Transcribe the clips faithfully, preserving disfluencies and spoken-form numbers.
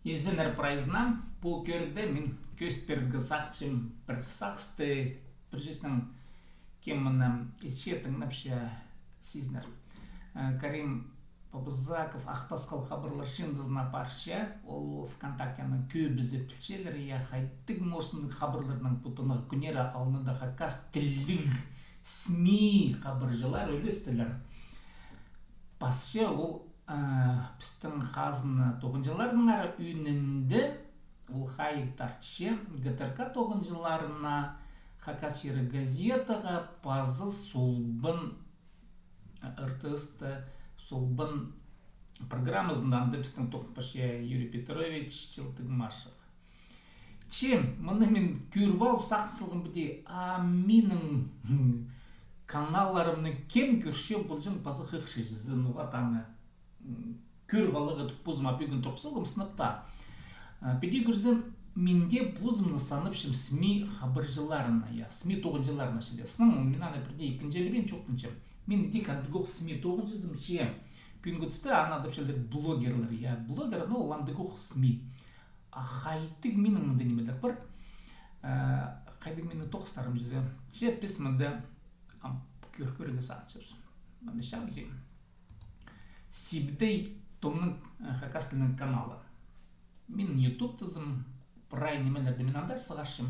Изеннер прайзына, пу кӧрігде мин кӧзіт пирерге сағынчам пір сағысты, пір сӧснең, кем мыны исче, тыңнапча, сизінер. Э, Карим Бабызаков «Ах Тасхыл» хабарлар чыындызына парча, ол ВКонтактеның кӧбізі пілчелер, я, хайдағ морсың хабарларның пу тынағ кӱннері алнында хакас тілліг СМИ хабарҷылар ӱлестілер. Пасча ол, а, пістің хазна тоғынҷыларынаңар ӱнінде, ол хайығ тартча ГТРК тоғынҷыларына, Хакас чирі газетаға, пазы Солбын, а, РТС-та Солбын программазында, анда пістің тоғын парча Юрий Петрович Челтыгмашев. Че, мыны мин кӧріп алып, сағын салғам піди, а минің каналларымны кем кӧрче полҷаң паза хығырча чізе, ну, вот аны, м, кӧріп аларға тіп позыма пӱӱн турғыс салғам сынап та. А, піди кӧрзем, мин дее позымны санапчам СМИ хабарҷыларына, я, СМИ тоғынҷыларына чіли. Сыннаң, мин аны пірдее ікінҷілебин чоохтанчам. Мин дее кандығ ох СМИ тоғынҷызым, че. Пӱӱнгі туста аны адапчалар блогерлер, я, блогер, ну, ол андағ ох СМИ. А хайдағ минің мында нимелер пар? Э, хайдағ минің тоғыстарым чізе? Че піс мында, ам, кӧр-, кӧрерге сағынчабыс. Мында чабызим. Сибдей Томның, э, хакас тілінің каналы. Мин ютубтазым, прай нимелерді мин андар сығарчам.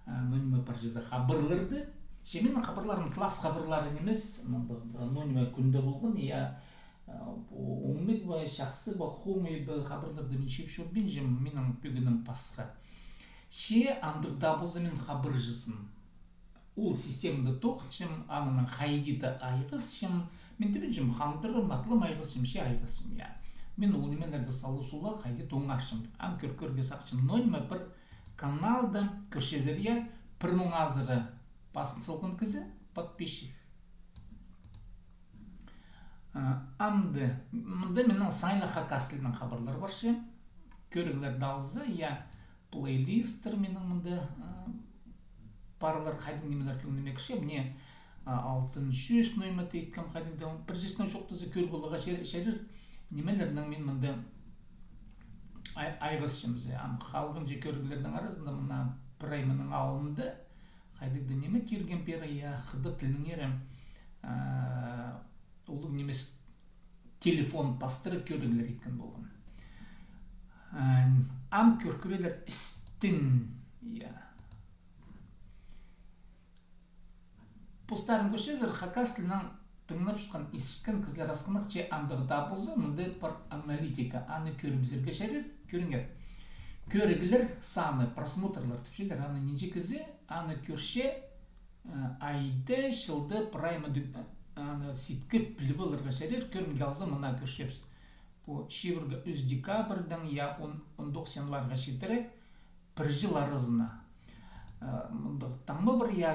Э, ну, ниме пар чізе, хабарларды. Че минің хабарларым тлас хабарлары нимес, мында, ну, ниме кӱнде полған, я, э, пу оңнығ ба, чахсы ба, хомай ба хабарларды мин чыып чӧрбинчем, минің пӱӱнім пасха. Че андағ даа полза мин хабарҷызым. Ол системада тоғынчам, анаң хайди-да айғасчам. Мин тібінчем, хандырым, атлам айғасчам, че айғасчам, я. Мин ол нимелерді салызула хайди-да оңарчам. Ам кӧр-, кӧрерге сағынчам. Но ниме пір каналда кӧрчезер, я, пір муң азыра пасын салған кізі, подписчик. А, амды, мында минің сайлы хакас тілінең хабарлар парча. Кӧріглерді алза, я, плейлисттер минің мында, а, парлар, хайдағ нимелер кӧңніме кірче, мына, а, алтын чӱс, ну, ниме иткем, хайдағ даа, пір чӱстең чоохтаза, кӧр поларға чар-, чарир, нимелернең мин мында ай-, айғасчам. Ам халғанҷы кӧріглернің аразында мына прай минің алнымда хайдағ даа ниме кирген пері, я, хыдат тілінеңер, а, улуғ нимес телефон пастыра кӧріглер иткен полған. Ам кӧр кӧрерлер істін, я. Постарың кӧрчезер, хакас тілінең тыңнапчатхан, исчеткен кізілер асхынах, че андағ даа полза, мында пар аналитика, аны кӧрібізерге чарир, кӧріңер. Кӧріглер саны, просмотрлар тіпчелер, аны нинҷе кізі, аны кӧрче, э, айда, чылда, прай мында, э, аны ситкіп піліп аларға чарир, кӧрімге алза, мына кӧрчебіс. Пу чибіргі ӱс декабрьдаң, я, он, он тоғыс январьға читіре пір чыл аразына. Э, мындағ таңма пар, я,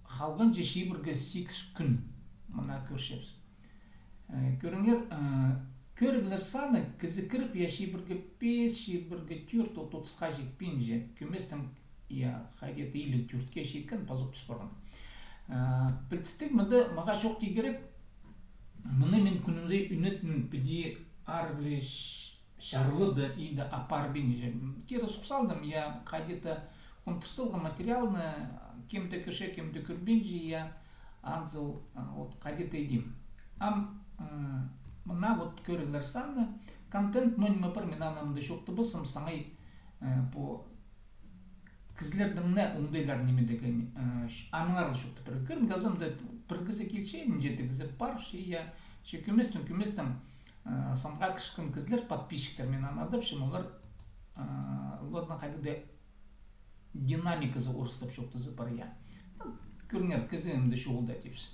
халғанҷы чибіргі сигіс кӱн. Мына кӧрчебіс. Э, кӧріңер, э, кӧріглер саны, кізі кіріп, я, чибіргі пис, чибіргі тӧрт, от отысха читпинче. Кӧместең, я, хайди-да илиг тӧртке читкен, пазох тӱс парған. Э, пілдістіг, мында мағаа чоохти кирек, мыны мин кӱнімзей ӱнетін піди арғылы чарлыда иді апарбин же. Кирі сухсалдым, я, хайди-да хонтырсылғы материалны, кем-де кӧрче, кем-де кӧрбинче, я, анзыл, а, вот хайди-да идим. Ам, э, мына вот кӧріглер саны, контент, ну, ниме пар, мин аны мында чоохтабассам, саңай, э, пу кізілернің не оңдайлар нимедегі, э, аннаңар ла чоохтап пирер. Кӧрім, газымда пір кізі килче, нинҷе-де кізі пар, че, я, че кӧместең, кӧместең, э, санға кірчеткен кізілер, подписчиктер, мин аны адапчам, олар, э, оларның хайдағ-да динамиказы, орыстап чоохтаза, пар, я. Ну, кӧріңер, кізі мында чоғыл даа тіпче.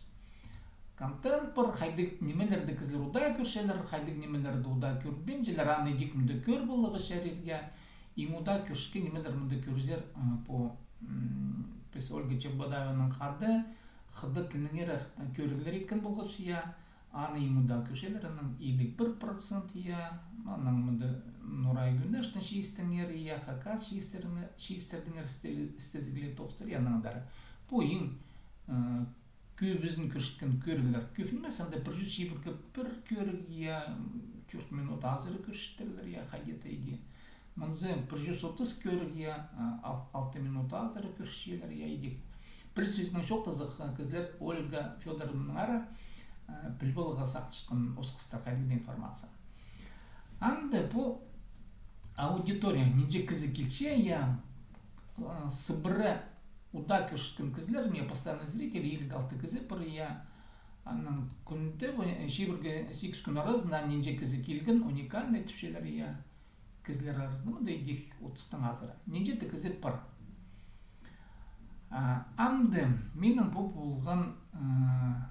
Контент пар, хайдағ нимелерді кізілер удаа кӧрчелер, хайдағ нимелерді удаа кӧрбинчелер, аны идӧк мында кӧр поларға чарир, я. Иң удаа кӧрчеткен нимелер мында кӧрзер, э, пу, м, піс Ольга Чебодаваның хада, хыдат тілінеңер, э, кӧріглер иткен полғабыс, я. Аны иң удаа кӧрчелер, аның илиг пір процент, я. Анаң мында Нурай Гюнештің чиистеңер, я, хакас чиистеріңе-, чиистердеңер істе-, істезіглер тоғыстар, я, анаң андар. Пу иң, э, кӧбізін кӧрчеткен кӧріглер. Кӧп нимес, анда пір чӱс чибіргі пір кӧріг, я, тӧрт минут азыра кӧрчеттірлер, я, хайди-да иди. Мынзы пір чӱс отыс кӧріг, я, а, ал-, алты минута азыра кӧрчелер, я, идӧк. Пір сӧснең чоохтазах, а, кізілер Ольга Фёдоровнанаң ара, а, піл поларға сағынчатхан осхастар хайдағ-да информация. Анда пу аудитория, нинҷе кізі килче, я, а, сыбыра удаа кӧрчеткен кізілер, мына постоянный зритель, илиг алты кізі пар, я. Анаң кӱнде, пу, э, чибіргі сигіс кӱн аразында нинҷе кізі килген, уникальный тіпчелер, я. Кізілер аразында мында идӧк отыстаң азыра. Нинҷе-де кізі пар. А, анда минің пу полған, а,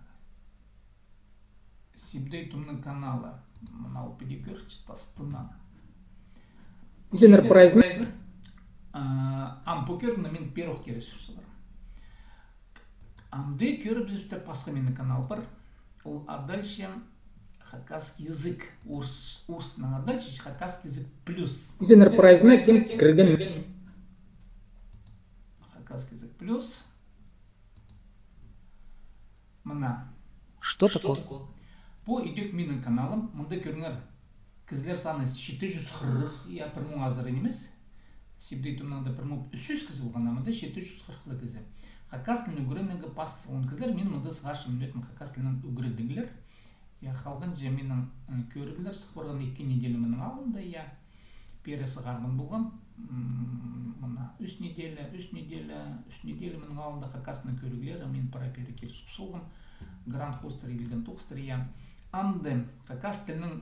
Сибдей Тумның каналы. Мынау піди кӧрче тастына. Изеннер прайзын. А, ам пу кӧрігні мин первых кирі сӱрзе пар. Анда кӧрібізіпчезер, пасха минің канал пар. Ол адалча хакасский язык. Орыс, орыснаң адалча хакасский язык плюс. Изеннер прайзына кем кірген. Хакасский язык плюс. Мына. Что такое? Пу идӧк минің каналым, мында кӧріңер, кізілер саны читі чӱс хырых, я, пір муң азыра нимес. Сибдей Тумнаң даа пір муң ӱс чӱс кізі полған, а мында читі чӱс хырых ла кізі. Хакас тілін ӱгренерге пас салған кізілер, мин мында сығарчам, мин ӧтім хакас тілін ӱгредіглер. Я, халғанҷы минің, ы, кӧріглер сых парған ікі неделя мының алнында, я. Пеер сығарған полғам, м, мына, ӱс неделя, ӱс неделя, ӱс неделя мының алнында хакастың кӧріглері, мин прай пеер кирі сӱр салғам. Грант хоостыра иділген тоғыстар, я. Анда хакас тілінің,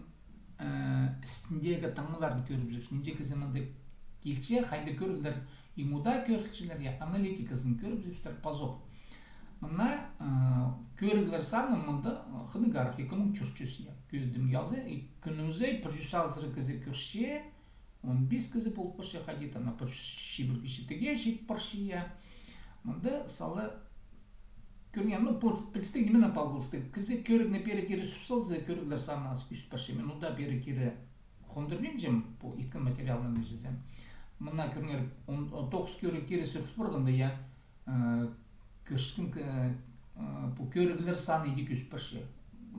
э, істіндегі таңмаларын кӧрібізербіс. Нинҷе кізі мында килче, хайдағ кӧріглер иң удаа кӧрілчелер, я, аналитиказын кӧрібізербіс пазох. Мына, э, кӧріглер саны мында, э, хынығ арах, ікі муң тӧрт чӱс, я. Кӧзідімге алза, и кӱннің ӱзей пір чӱс азыра кізі кӧрче, он пис кізі пол парча, хайди-да, ана пір чӱс чибіргі читіге чит парча, я. Мында сала кӧрген, ну, піл-, пілістіг нименең палғалыстығ. Кізі кӧрігні пеер кирі сӱр салза, кӧріглер саны ас ӧс парча. Мин удаа пеер кирі хондырбинчам, пу иткен материалны чізе. Мына кӧріңер, он, он тоғыс кӧріг кирі сӱр парғанда, я, э, кӧрчеткен, э, э, пу кӧріглер саны идӧк ӧс парча.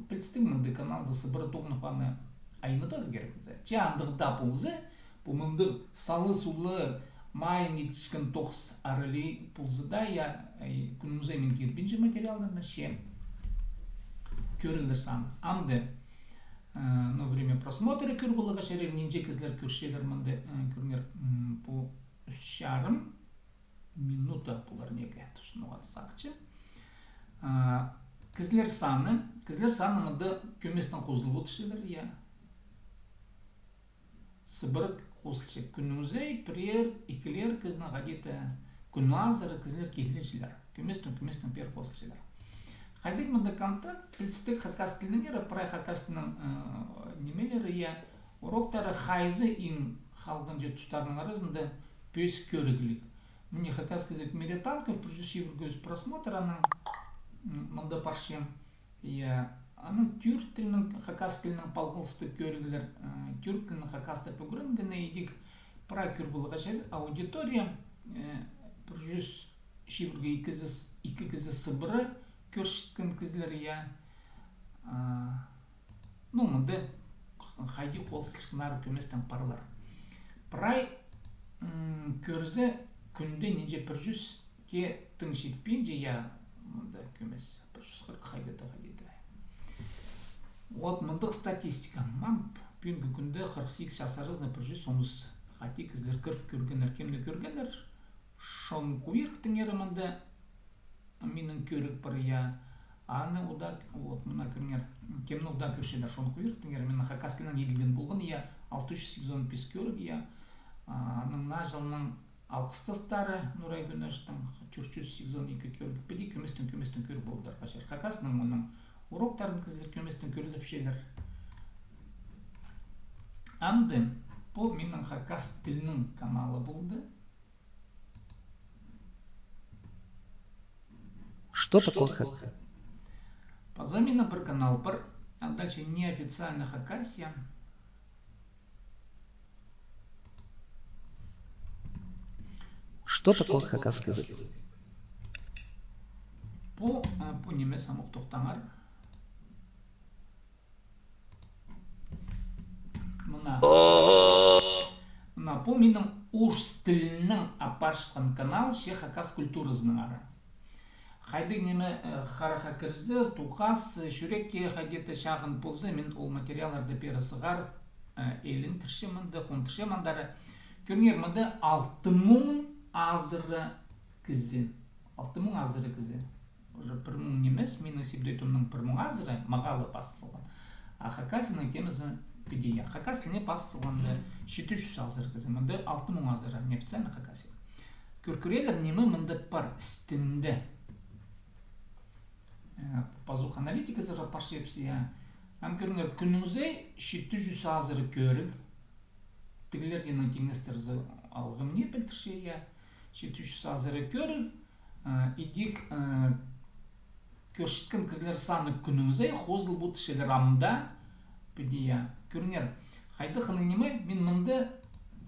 Пілістіг, мындағ каналда сыбыра тоғынып аны айнытарға кирек зе. Че андағ даа полза, пу мындағ сала-сула майын итчеткен тоғыс аралай полза даа, я, э, кӱннің ӱзей мин кирбинчем материалларны, че кӧріглер саны. Анда, э, ну, время просмотра кӧр поларға чарир, нинҷе кізілер кӧрчелер мында, э, кӧріңер, м, пу ӱс чарым минута полар неге, тус, ну, вот, сағынчам. А, кізілер саны, кізілер саны мында кӧместең хозылып одырчалар, я. Сыбыра хозылча кӱннің ӱзей, пірер, ікілер кізінің хайди-да кӱн азыра кізілер килінчелер. Кӧместең, кӧместең пеер хозылчалар. Хайдағ мында контент, пілістіг хакас тілінеңер, прай хакас тілінің, э, нимелері, я, уроктары хайзы иң халғанҷы тустарның аразында пӧзік кӧрігліг. Мына хакасский язык в мире танков, пір чӱс чибіргі ӱс просмотр, анаң, м, мында парча. Я, анаң тӱрк тілінең хакас тілінең палғалыстығ кӧріглер, э, тӱрк тілін хакастап ӱгренгені идӧк прай кӧр поларға чарир, аудитория, э, пір чӱс чибіргі ікі кізі, ікі кізі сыбыра кӧрчеткен кізілер, я. А, ну, мында хайди хозылчатханнары кӧместең парлар. Прай, м, кӧрзе, кӱнде нинҷе пір чӱске тың читпинче, я, мында кӧмес, пір чӱс хырых хайди-да, хайди-да. Вот мындағ статистика. Мам, пӱӱнгі кӱнде хырых сигіс час аразында пір чӱс он ӱс хати кізілер кір кӧргеннер, кемні кӧргеннер, Шон Куирктеңер мында минің кӧріг пар, я. Аны удаа, вот, мына кӧріңер, кемні удаа кӧрчелер, Шон Куирктеңер, минің хакас тілінең иділген полған, я, алты чӱс сигізон пис кӧріг, я. А, аның наа чылның алғыс тастары Нурай Гюнештің, тӧрт чӱс сигізон ікі кӧріг, піди кӧместең, кӧместең кӧр полдырарға чарир. Хакасның мының уроктарын кізілер кӧместең кӧрлепчелер. Анда пу минің хакас тілінің каналы полды. Что такое хак-? Паза минің пір канал пар, а дальше неофициальная Хакасия. Что такое хакасский язык? Пу, а, пу ниме самох, тохтаңар. Мына. Мына Пу минің орыс тілінең апарчатхан канал, че хакас культуразынаң ара. Хайдағ ниме, э, хараха кірзе, тоғас, э, чӱрекке хайди-да чағын полза, мин ол материалларны пеер сығарып, э, иліндірчем мында, хондырчам андары. Кӧріңер, мында алты муң азыра кізі. Алты муң азыра кізі. Уже пір муң нимес, минің сибдей томның пір муң азыра мағаа ла пас салған. А Хакасияның темазы піди, я. Хакас тіліне пас салған да читі чӱс азыра кізі. Мында алты муң азыра, неофициально Хакасия. Кӧр-, кӧрерлер, ниме мында пар істінде. Э, пазох аналитиказар парча ипчі, я. Ам кӧріңер, кӱннің сай читі чӱс азыра кӧріг. Тігілердең тиңнестірзе, алғым не пілдірче, я. Читі чӱс азыра кӧріг, а, идӧк, а, кӧрчеткен кізілер саны кӱннің сай хозыл полчалар амды, піди, я. Кӧріңер, хайдағ хынығ ниме, мин мында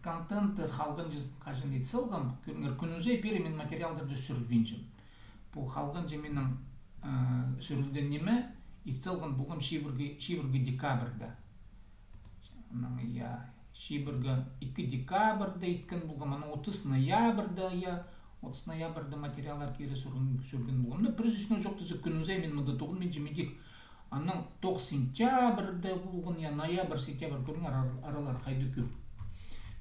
контентті халғанҷызын хаҷан ит салғам, кӧріңер, кӱннің сай пеер мин материалларны сӱрбинчем. Пу халғанҷы минің, а, сӱрілген ниме, ит салған полғам чибіргі, чибіргі декабрьда. Анаң, я, чибіргі ікі декабрьда иткен полғам, анаң отыс ноябрьда, я, отыс ноябрьда материаллар кире сӱрген, сӱрген полғам. Ну, пір сӧснең чоохтаза, кӱннің сай мин мында тоғынминчам идӧк. Анаң тоғыс сентябрьда полған, я, ноябрь, сентябрь, кӧріңер, ар-, аралар хайдағ кӧп.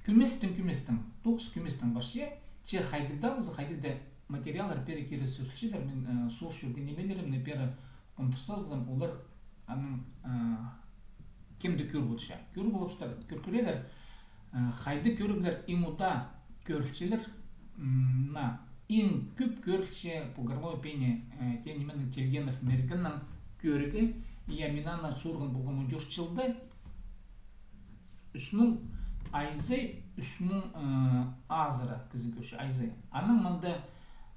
Кӧместең, кӧместең, тоғыс кӧместең парча, че хайдағ даа полза, хайдағ даа материаллар пеер кире сӱрілчелер, мин, э, сур сӱрген нимелерімні пеер хондырзам, олар анаң, э, кем дее кӧр полча. Кӧр полчалар, кӧр-, кӧрерлер, э, хайдағ кӧріглер иң удаа кӧрілчелер, м, на, иң кӧп кӧрілче пу «Горловое пение», э, тее нименің, Тельгенов Мергеннің кӧрігі, я, мин аны суурған полғам он тӧрт чылда, ӱс муң азыра, ӱс муң, э, азыра кізі кӧрче, азыра. Анаң мында,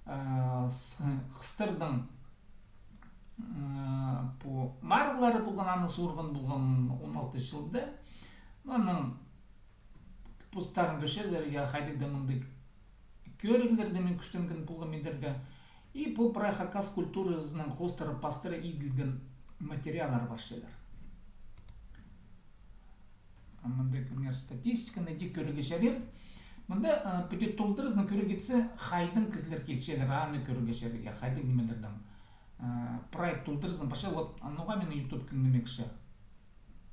э, с-, хыстарның, э, пу марығлары полған, аны суурған полғам он алты чылда. Ну, анаң постарың кӧрчезер, я, хайдағ даа мындағ кӧріглерні мин кӱстенген полғам идерге. И пу прай хакас культуразының хоостыра пастыра иділген материаллар парчалар. А мында кӧріңер статистиканы, идӧк кӧрерге чарир. Мында, а, піди толдыразынаң кӧрерге итсе, хайдаң кізілер килчелер, аны кӧрерге чарир, я, хайдағ нимелернең. А, прай толдыразынаң парча, вот, а ноға минің ютуб кӧңнімегше.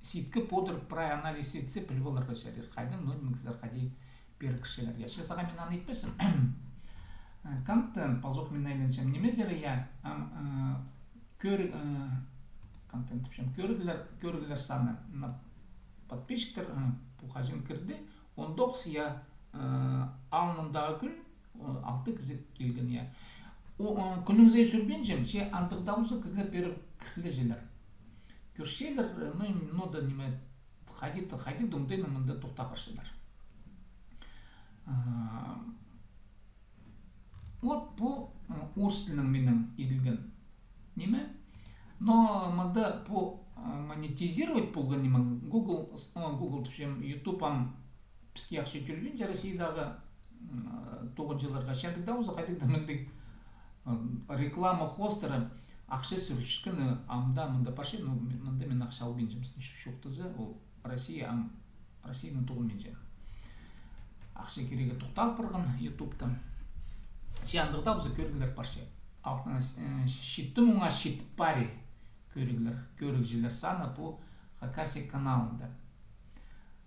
Сидік подыр прай анализ итсе, піліп аларға чарир. Хайдаң, ну, ниме кізілер хайди пеер кірчелер. Я, че сағам мин аны итпеспін. Э, контент, пазох мин айланчам нимезер, я, ам, э, кӧр-, э, контент тіпчем, кӧріглер, кӧріглер саны. Мына подписчиктер, э, пу хаҷан кірді, он тоғыс, я, э, алнындағы кӱн, о, алты кізі килген, я. О, о, кӱннің сай сӱрбинчем, че андағ даа полза кізілер пеер кірлечелер. Кӧрчелер, э, ну, ну да ниме, хайди-, хайдағ-да оңдайнаң мында тохтап парчалар. А, вот пу, э, орыс тілінең минің иділген ниме. Но мында пу, э, монетизировать полған ниме, Google, с-, о, Google тіпчем, ютуб ам піске ахча тӧлебинче Россиядағы, м, тоғынҷыларға. Че андағ даа полза, хайдағ-да мындағ, м, реклама хоостыра ахча сӱрілчеткені ам даа мында парча, ну, м-, мында мин ахча албинчам, чоохтаза, ол Россия, ам Россияның тоғынминча. Ахча кирегі тохтал парған ютубта. Че андағ даа полза кӧріглер парча. Алтын, э, читі муңа читіп пари кӧріглер, кӧрігҷілер саны пу Хакасия каналында.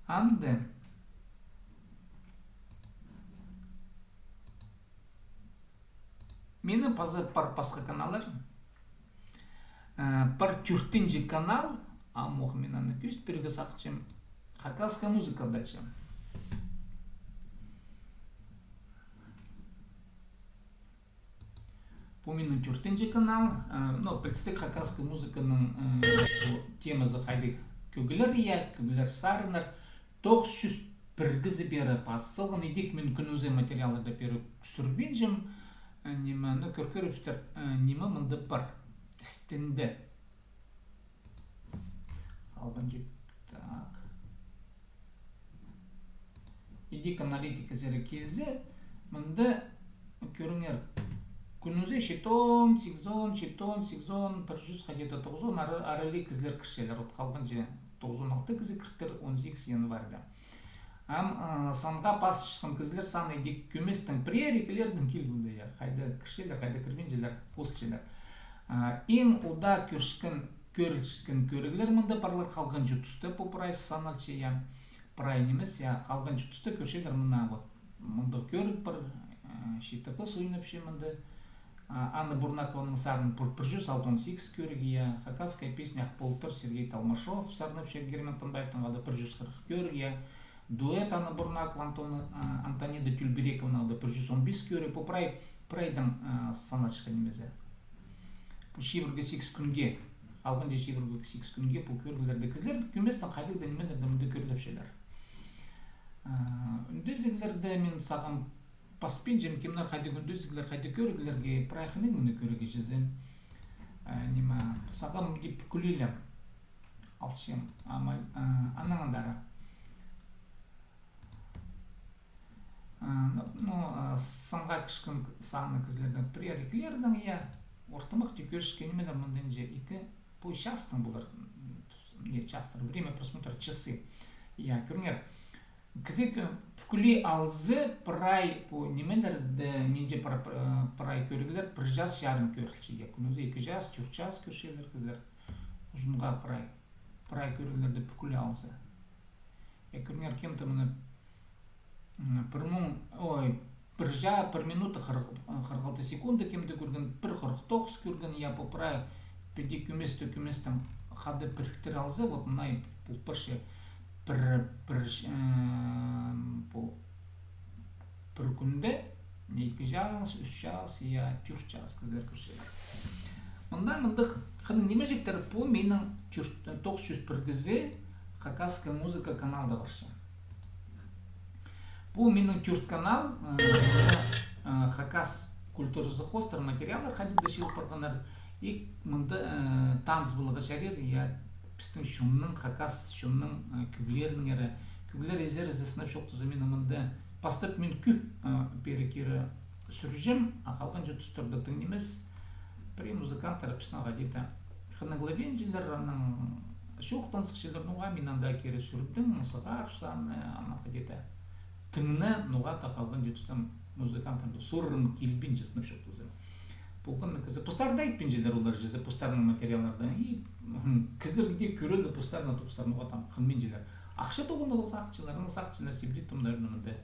Анда минің паза пар пасха каналлар. Э, пар тӧртінҷі канал, амох мин аны кӧзіт пирерге сағынчам. Хакасская музыка дальше. Пу минің тӧртінҷі канал. Э, ну, пілдістіг, хакасская музыканың, э, пу темазы хайдағ: кӧглер, я, кӧглер, сарыннар. Тоғыс чӱс пір кізі пеер пас салған, идӧк мин кӱннің сай материалларны пеер сӱрбинчем. Э, ниме, ну, кӧр-, кӧрербістер, э, ниме мында пар істінде. Халғанҷы, так. Идӧк аналитиказар килзе, мында кӧріңер, кӱннің сай читон, сигізон, читон, сигізон, пір чӱс, хайди-да тоғызон ара-, аралығ кізілер кірчелер. Вот халғанҷы тоғызон алты кізі кіртір, он сигіс январьда. Ам, а, санға пасчатхан кізілер саны идӧк кӧместең, пірее-ікілердең киліп алды, я. Хайда кірчелер, хайда кірбинчелер, хозылчалар. А, иң удаа кӧрчеткен, кӧрілчеткен кӧріглер мында парлар, халған чуртаста, пу прай саналча, я. Прай нимес, я, халған чуртаста кӧрчелер мына, вот. Мындағ кӧріг пар, а, читі хыс ойнапча мында. А, Анна Бурнакованың сарын пір, пір чӱс алты он сигіс кӧріг, я. «Хакасская песня ах полтыр», Сергей Толмашов сарнапча, Герман Танбаевтың хада, пір чӱс хырых кӧріг, я. Дуэт Анна Бурнакова, Антон, а, Антонида Тюльберекованың хада, пір чӱс он пис кӧріг. Пу прай, прайдаң, а, санатчатхан нимезі. Пу чибіргі сигіс кӱнге, халғанҷы чибіргі сигіс кӱнге пу кӧріглерде кізілер кӧместең хайдағ-да нимелерде мында кӧріліпчелер. А, ӱндезіглерде мин сағам паспинчам, кемнер хайдағ ӱндезіглер, хайдағ кӧріглерге, прай хынығ мыны кӧрерге чізе. Э, ниме, сағам тіп кӱлӱлем алчам, амал, э, анаң андар. Э, ну, ну, э, санға кірчеткен саны кізілердең, пірее-ікілердең, я, ортымах тіп кӧрчеткен нимелер мындағ, че ікі, пу частаң полар, м, не частар, время просмотра, часы. Я, кӧріңер. Кізі кӧ-, кӱлӱ алза, прай пу нимелерде, нинҷе пра-, пра-, прай кӧріглер пір час чарым кӧрілче. Я, кӱнізі ікі час, тӧрт час кӧрчелер кізілер. Узунға прай, прай кӧріглерде пу кӱлӱ алза. Я, кӧріңер, кем-де мыны, м, пір муң, ой, пір ча-, пір минута хырых, хырых алты секунда кем-де кӧрген, пір хырых тоғыс кӧрген, я, пу прай піди кӧместі, кӧместең хада піріктіре алза, вот мына пу пірче пір, пір, э, пу пір кӱнде ікі час, ӱс час, я, тӧрт час кізілер кӧрчелер. Мында, мындағ хынығ нимеҷектер, пу минің тӧрт, тоғыс чӱс пір кізі «Хакасская музыка» каналда парча. Пу минің тӧрт канал, э, э, хакас культуразы хоостыра материаллар хайдағ-да чыылып парғаннар. И мында, э, таныс поларға чарир, я, пістің чонның, хакас чонның, э, кӧглерінеңер. Кӧглер изер-изер сынап чоохтаза, мин мында пастап мин кӧп, э, пеер кире сӱрҷем, а халғанҷы тустарда тың нимес. Пірее музыканттар пістің хайди-да хынығлабинчалар, анаң чоохтанчалар, ну, а мин анда кире сӱрдім, сығар саны, анаң хайди-да тыңны, ну, а та халғанҷы тустаң музыканттарны сурарым килбинче, сынап чоохтаза. Полған на кізі, постары даа итпинчелер олар, чізе, постарының материалларда. И, м, кізілерге кӧрерге постарына тоғыстар, ну, а там хынминчелер. Ахча тоғынарға сағынчалар, аны сағынчалар, сибдей томнарны мында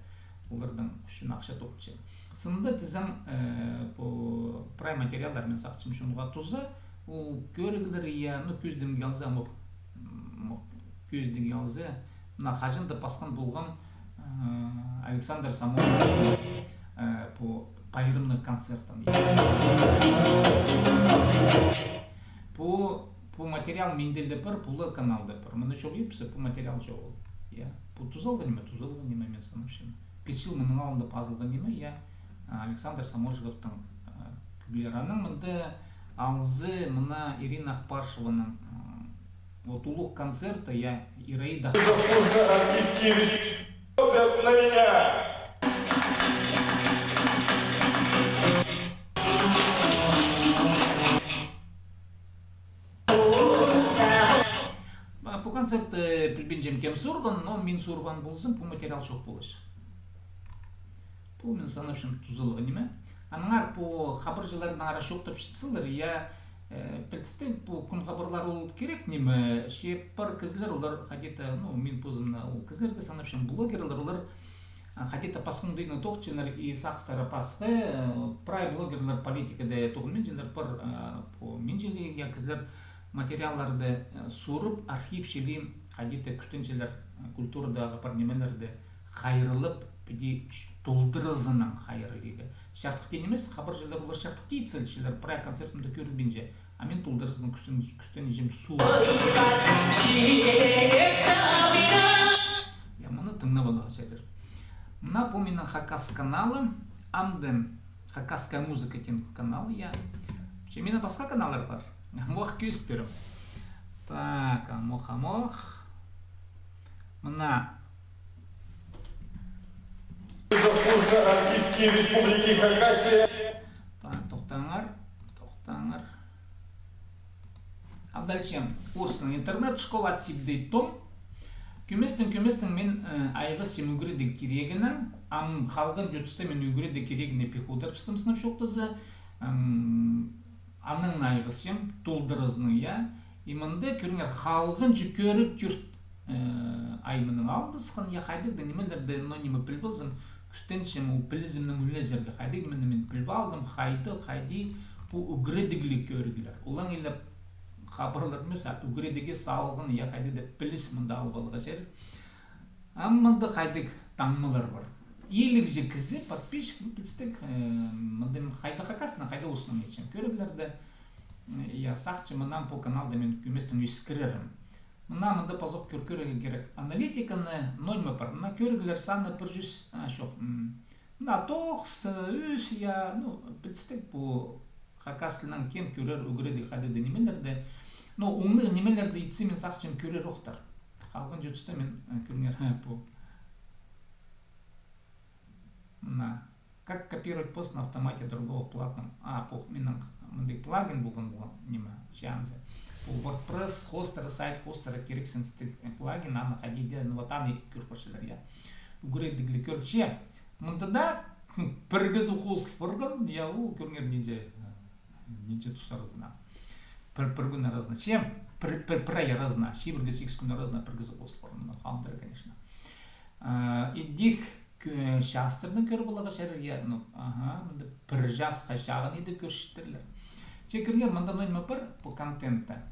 оларның ӱчӱн ахча тоғынча. Сынында тізең, э, пу прай материаллар мин сағынчам, чонға туза, ол кӧріглер, я, ну, кӧзідімге алза, мох, мох, кӧзідімге алза, мына хаҷан-да пасхан полған, э, Александр Самойлов, э, пу пайрамнығ концертін. Пу, пу материал минде ле пар, пу ла каналда пар. Мыны чох итсе, пу материал чоғыл. Я. Пу тузалған ниме, тузалған ниме, мин санапчам. Пис чыл мының алнында пазылған ниме, я. А, Александр Саможиковтың, а, кӧглері. Анаң мында алза, мына Ирина Ахпашеваның, м, вот улуғ концерті, я, Ираида. Заслуженной артистки республики. Смотрят на меня. А, пу концерт, э, пілбинчем, кем сурған, но мин сурбаан ползам, пу материал чох полча. Пу, мин санапчам, тузалығ ниме. Аннаңар пу хабарҷыларнаң ара чоохтапчатсалар, я, э, пілдістіг, пу кӱн хабарлар ол кирек ниме, че пар кізілер, олар хайди-да, ну, мин позымны ол кізілерге санапчам, блогерлар, олар, а, хайди-да пасха оңдайнаң тоғынчалар и сағыстары пасха, э, прай блогерлар политикада тоғынминчалар, пар, э, пу, минчелер, я, кізілер материалларды, э, сурып, архив чіли хайди-да кӱстенчелер, э, культурадағы пар нимелерді хайраллап, піди ч-, толдыразынаң хайраллирға. Чардыхти нимес, хабарҷылар олар чардыхти ит салчалар, прай концертімде кӧрілбинче. А мин толдыразынаң кӱстен-, кӱстенчем су. Я, мыны тыңнап аларға чарир. Мына пу минің хакас каналы, амды «Хакасская музыка» теен канал, я. Че минің пасха каналлар пар. Амох кӧзіт пирем. Так, амох, амох. Мына. Заслуженной артистки Республики Хакасия. Так, тохтаңар, тохтаңар. А дальше. Орыснаң интернет-школа от сибдей том. Кӧместең, кӧместең мин, э, айғасчам ӱгредіг кирегінең, ам халған чуртаста мин ӱгредіг кирегіне пик одырыбыстым, сынап чоохтаза, ам, анаң айғасчам, толдыразынаң, я. И мында кӧріңер, халғанҷы кӧріг тӧрт, э, ай мының алнында сыххан, я, хайдағ-да нимелерді, но ниме пілбезім, кӱстенчем, ол пілізімнең ӱлезерге, хайдағ ниме мин піліп алдым, хайдағ, хайди пу ӱгредігліг кӧріглер. Олаң илеп хабарлар нимес, а ӱгредігі салған, я, хайдағ-да піліс мында алып аларға чарир. Ам мында хайдағ таңмалар пар. Иліг чи кізі, подписчик, пілістіг, э, мында мин хайдағ хакаснаң, хайдағ орыснаң итчем кӧріглерді. Э, я, сағынчам, мына пу каналда мин кӧместең ӧскірерім. Мына мында пазох кӧр-, кӧрерге кирек. Аналитиканы, но ниме пар. Мына кӧріглер саны пір чӱс, а, чох, м, мына тоғыс, ӱс, я, ну, пілістіг, пу хакас тілінең кем кӧрер ӱгредіг хайдағ-да нимелерді. Но оңнығ нимелерді итсе, мин сағынчам, кӧрерохтар. Халған чуртаста мин, э, кӧріңер, пу. Мына. Как копировать пост на автомате другого платного. А, пу минің мындағ плагин полған, полған ниме, чаанзы. Пу WordPress хостера, сайт хостера кирексіністіг, э, плагин, аны хайди дее, ну, вот аны кӧр парчалар, я. Ӱгредігліг кӧрче. Мында даа, хм, пір кізі хостыл парған, я, ол кӧріңер нинҷе, э, нинҷе тус аразына. Пір, пір кӱн аразына. Че, пір, пір, пір ай аразына. Чибіргі сигіс кӱн аразына пір кізі хостыл парған. Ну, хандыр, конечно. А, идӧк кӧ-, частарны кӧр поларға чарир, я, ну, аха, мында пір часта чағын иді кӧрчеттірлер. Че кӧріңер, мында но ниме пар, пу контентте.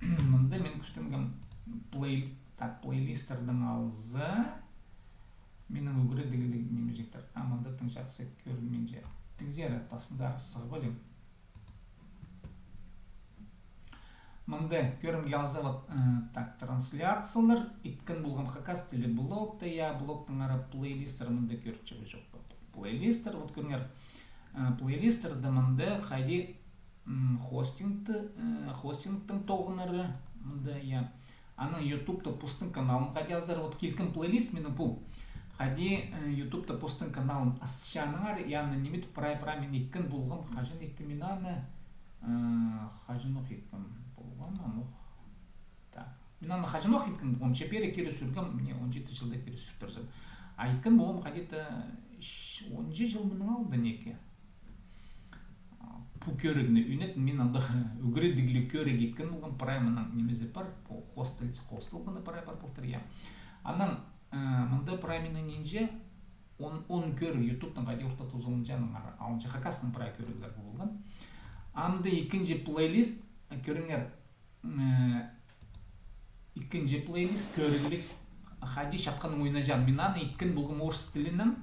Мында мин кӱстенгем плей-, так, плейлистердең алза, минің ӱгредігліг нимеҷектер. А, мында тың чахсы кӧрінминче. Тігзер, тасынзар, сығып алим. Мында кӧрімге алза, вот, э, так, трансляциялар, иткен полған хакас тілі блогта, я, блогтың ара плейлисттер мында кӧріп чыға чох па. Плейлисттер, вот кӧріңер, э, плейлисттер даа мында хайди, м, хостингті, э, хостингтің тоғынары мында, я. Анаң ютубта постың каналын хайди азар, вот килкім плейлист минің пу. Хайди, э, ютубта постың каналын асчаныңар, я, аны ниме тіп прай-прай мин иткен полғам, хаҷан иттім мин аны, э, хаҷанох иткем полғам, анох. Так. Мин аны хаҷанох иткен полғам, че пеер кире сӱргем, мына он читі чылда кире сӱртірзем. А иткен полғам хайди-да он чыл мының алнында неке. Пу кӧрігні ӱнетін мин андағ ӱгредігліг кӧріг иткен полғам, прай мының нимезі пар, пу хостел-, хостылғаны прай пар полтыр, я. Анаң, э, мында прай минің нинҷе он, он кӧріг ютубтың хайди орта тузаланҷаңар алынҷа, хакастың прай кӧріглер полған. Амды ікінҷі плейлист, э, кӧріңер, Э, ікінҷі плейлист кӧрігліг хайди чатханнаң ойнаҷаң. Мин аны иткен полғам орыс тілінең.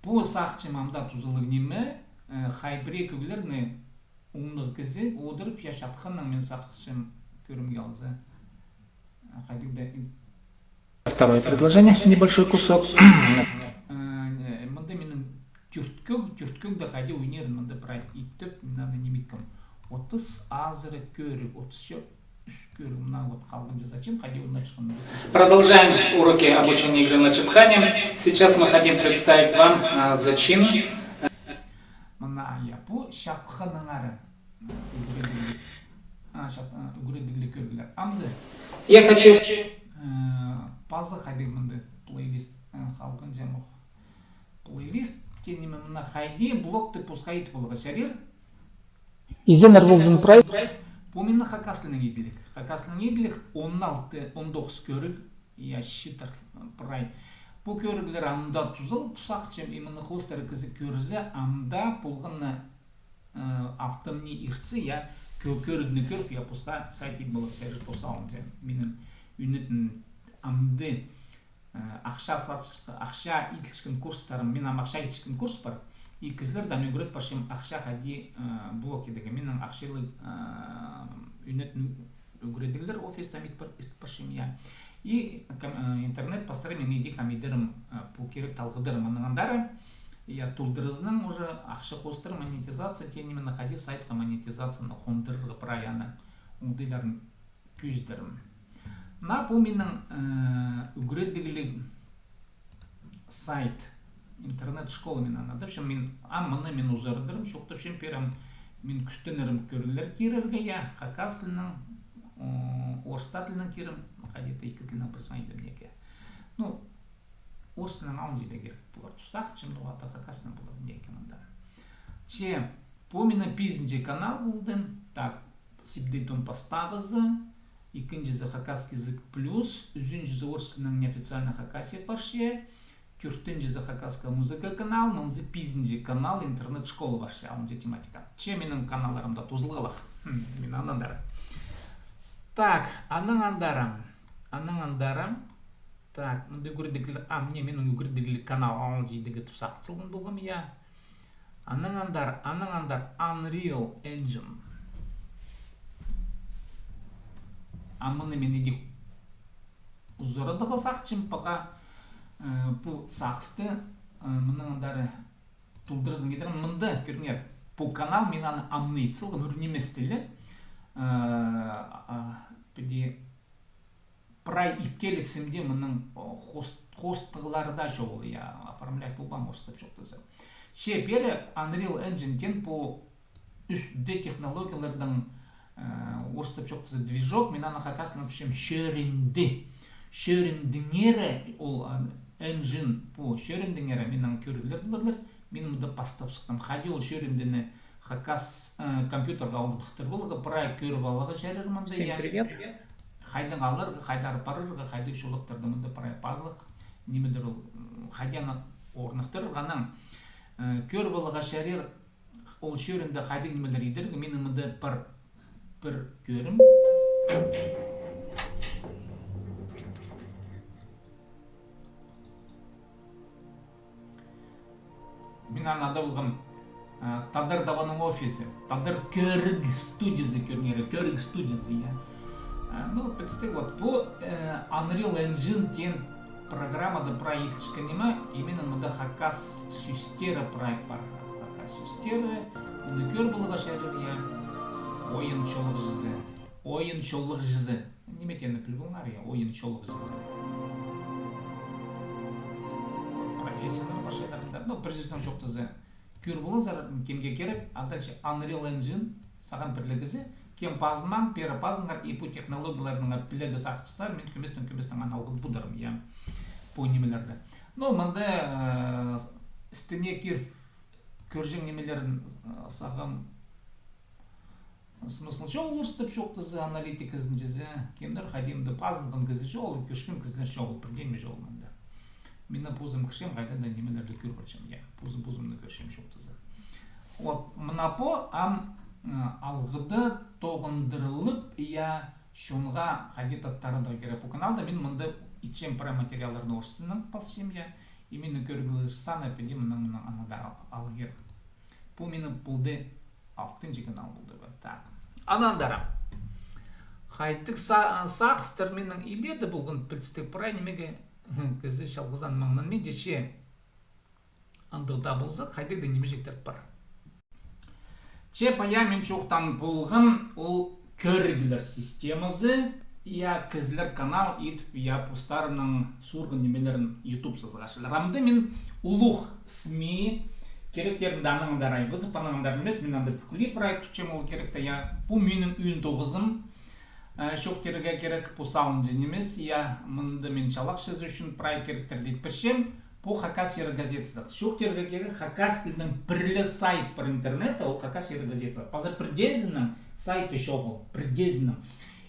Пу сағынчам амды тузалығ ниме, э, хай пірее кӧглерні оңнығ кізі одырып, я, чатханнаң мин сағынчам кӧрімге алза. Э, хайдағ-да ин- Второе предложение, небольшой кусок. Э, мында минің тӧрт кӧг, тӧрт кӧг дее хайди ойнирын, мында прай иптеп, мына ниме иткем. Отыс азыра кӧріг, отыс че ӱс кӧріг, мына вот халғанҷы зачем, хайди ойналчатхан. Продолжаем уроки обучения игры на чатхане. Сейчас мы хотим представить вам, а, зачин. Мына, я, пу чатханнаңар. Ӱгредігліг. А, чат-, а, ӱгредігліг кӧріглер. Амды. Я хочу. Э, паза хайдағ мында плейлист, э, халғанҷы ох. Плейлист, тее ниме мына хайди блогты пасха ит поларға чарир. Изеннер ползын прай. Пу минің хакас тілінең иділіг. Хакас тілінең иділіг он алты, он тоғыс кӧріг, я, читір, прай. Пу кӧріглер амды тузалығ тіп сағынчам, именно хостары кізі кӧрзе, амды полғаны, э, алтымны иртсе, я, кӧ-, кӧрігні кӧріп, я, пасха сайт ит поларға чарир, пасха алынҷа. Минің ӱнетін амды Э, ахча сатыс-, ахча иділчеткен курстарым, мин ам ахча иділчеткен курс пар. И кізілерді ам ӱгрет парчам ахча хайди, э, блог идерге. Минің ахчалығ, э, ӱнетін ӱгредіглер офиста ам ит пар-, ит парчам, я. И ком-, э, интернет пастыра мин идӧк ам идерім, э, пу кирек талғыдырым. Анаң андар, я, толдыразынаң уже ахча хостар, монетизация, тее ниме, хайди сайтха монетизацияны хондырарға прай аны. Оңдайларын кӧзідерім. Мына пу минің, э, ӱгредігліг сайт, интернет-школа мин аны адапчам, мин, а, мыны мин узарадырым, чоохтапчам, пеер ам мин кӱстенерім кӧріглер кирерге, я, хакас тілінең, о, орыс тілінең кирем, где-то ікі тілнең пір саңай идім неке. Ну, орыс тілнең алынҷа даа кирек полар тіп сағынчам, ну, а так хакас тілнең полар неке мында. Че, пу минің пизінҷі канал полды. Так, Сибдей Дон пастағызы, ікінҷізі Хакасский язык плюс, ӱзінҷізі орыс тілнең неофициальный Хакасия парча, тӧртінҷізі Хакасская музыка канал, мынзы пизінҷі канал интернет-школа парча, алынҷа тематика. Че минің каналларым даа тузалығлығ. Хм, мин аннаң андар. Так, аннаң андар. Аннаң андар. Так, мында ӱгредігліг, а, мына минің ӱгредігліг канал алынҷа идіг тіп сағын салған полғам, я. Аннаң андар, аннаң андар Unreal Engine. А мыны мин іди узарадарға сағынчам, пока, э, пу сағысты, э, мынаң андар толдыразын кидірем. Мында кӧріңер, пу канал мин аны амны ит салғам, ӱр нимес тілі. Э, а, піди прай иккелік симде мының, о, хост-, хостығлары даа чоғыл, я, оформлять полбаам орыстап чоохтаза. Че пеер Unreal Engine теен пу ӱс дэ технологияларның, э, орыстап чоохтаза, движок, мин аны хакас тілінең пілчем чӧрінді. Чӧріндіңер ол, а, engine, пу чӧріндіңер, минің кӧріглер поларлар, мин мында пастап сыхтым. Хайди ол чӧріндіні хакас, э, компьютерге орныхтырып аларға, прай кӧріп аларға чарир мында, я. Всем привет. Хайдаң аларға, хайда апарарға, хайдағ чоллахтарда мында прай пазылығ нимелер ол, м, хайди аны орныхтырарға, анаң, э, кӧріп аларға чарир ол чӧрінде хайдағ нимелер идерге, минің мында пір, пір кӧрім. Мин аны адап алғам, а, Тадар Табаның офизі, Тадар кӧріг студиязы, кӧріңер, кӧріг студиязы, я. А, ну, пілдістіг, вот, пу, э, Unreal Engine теен программада прай итілчеткен ниме, именно мында хакас сӧстері прай пар. Хакас сӧстері, мыны кӧріп аларға чарир, я. Ойын чоллағҷызы. Ойын чоллағҷызы. Ниме теені піліп алыңар, я, ойын чоллағҷызы. Профессияны пасчалар мында. Ну, пір сӧснең чоохтаза, кӧріп алыңар, кемге кирек, а дальше Unreal Engine, сағам пірлігізі, кем пазынмаан, пеер пазыныңар, и пу технологияларның пілігі сағынчазар, мин кӧместең, кӧместең аны алғыт подарым, я, пу нимелерні. Ну, мында, э, істіне кир, кӧрҷең нимелерін, э, сағам смысл чоғыл орыстап чоохтаза, аналитика ізінҷізі, кемнер хайди мында пазынған кізі чоғыл, кӧрчеткен кізілер чоғыл, пірдеме чоғыл мында. Мин позым кірчем, хайдаң даа нимелерді кӧр парчам, я, позым, позымны кӧрчем чоохтаза. Вот, мына пу ам, ы, алғыда тоғындырылып, я, чонға хайди-да тарадарға кирек. Пу каналда мин мында итчем прай материалларны орыс тілінең пасчам, я, и минің кӧріглер саны піди мынаң, мынаң аны даа ал-, алғир. Пу минің полды алтынҷы канал полды ба. Так. Анаң андар. Хайдағ са-, сағыстар минің илееде полған, пілдістіг, прай нимеге кізі чалғызаан маңнанминча, че андағ даа полза, хайдағ даа нимеҷектер пар. Че пая мин чоохтаан полғам, ол кӧріглер системазы, я, кізілер канал итіп, я, постарының суурған нимелерін ютуб сызығарчалар. Амды мин улуғ СМИ киректерін дее анаң андар айғызып, анаң андар нимес, мин анда пӱкӱле прай тутчам ол киректі, я. Пу минің ӧӧн тоғызым, э, чоохтирға кирек, пу салынҷа нимес, я, мында мин чалахчызы ӱчӱн прай киректерді ит пирчем. Пу Хакас чирі газетазы. Чоохтирға кирек, хакас тілінең пір ле сайт пар интернетте, ол Хакас чирі газетазы. Паза пірдеезінің сайты чоғыл, пірдеезінің.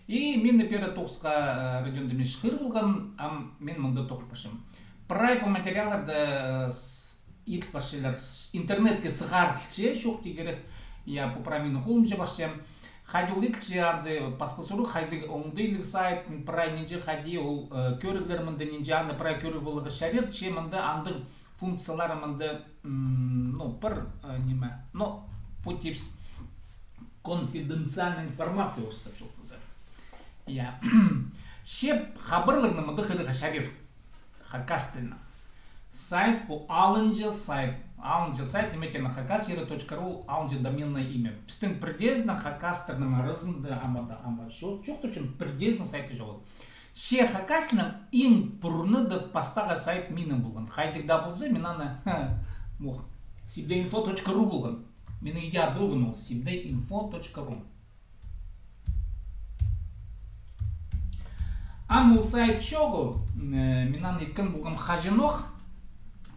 И мині пеер тоғысха, э, Родион Дмитриевич хығыр полған, ам мин мында тоғынып парчам. Прай пу материалларды, э, с-, ит парчалар, с-, интернетке сығарылча, чоохти кирек, я, пу прай минің холымҷа парча. Хайди ол итче, анзы пасха сурығ, хайди оңдайлығ сайт, прай нинҷе, хайди ол, э, кӧріглер мында нинҷе, аны прай кӧріп аларға чарир, че мында андағ функциялары мында, м, ну, пір, э, ниме, ну, пу типс конфиденциальная информация, орыстап чоохтаза. Я. Че хабарларны мында хығырарға чарир. Хакас тілінең. Сайт пу алынҷа сайт. Алынҷа сайт, ниме теені, хакас чирі точка ру, алынҷа доменное имя. Пістің пірдеезінің хакастарның аразында ам даа, ам чоох-, чоохтапчам, пірдеезінің сайты чоғыл. Че хакас тілінең иң пурнада пастағы сайт минің полған. Хайдағ даа полза, мин аны, ха, мух, сибдейинфо точка ру полған. Минің иди адалған ол, сибдейинфо точка ру. Ам ол сайт чоғыл, э, мин аны иткен полғам хаҷанох.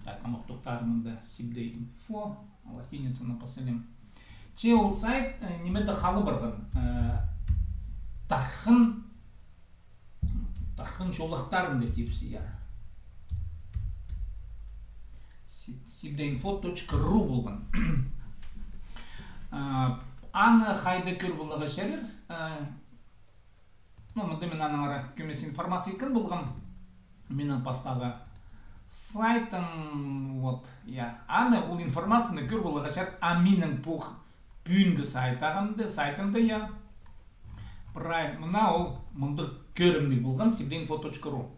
Так, амох тохтар мында Сибдей инфо, латиницаны пасалим. Че ол сайт, э, нимеде халы парған, э, тархын, тархын чолахтарында тіпче, я. Си-, сибдейинфо точка ру полған. Э, аны хайда кӧр поларға чарир, э, Ну, мында мин аннаңар кӧмес информация иткен полғам. Минің пастағы сайтым, вот, я. Аны, ол информацияны кӧр поларға чарир, а минің пу х-, пӱӱнгі сайтағымда, сайтымда, я. Прай, мына ол, мындағ кӧрімніг полған, сибдейинфо точка ру.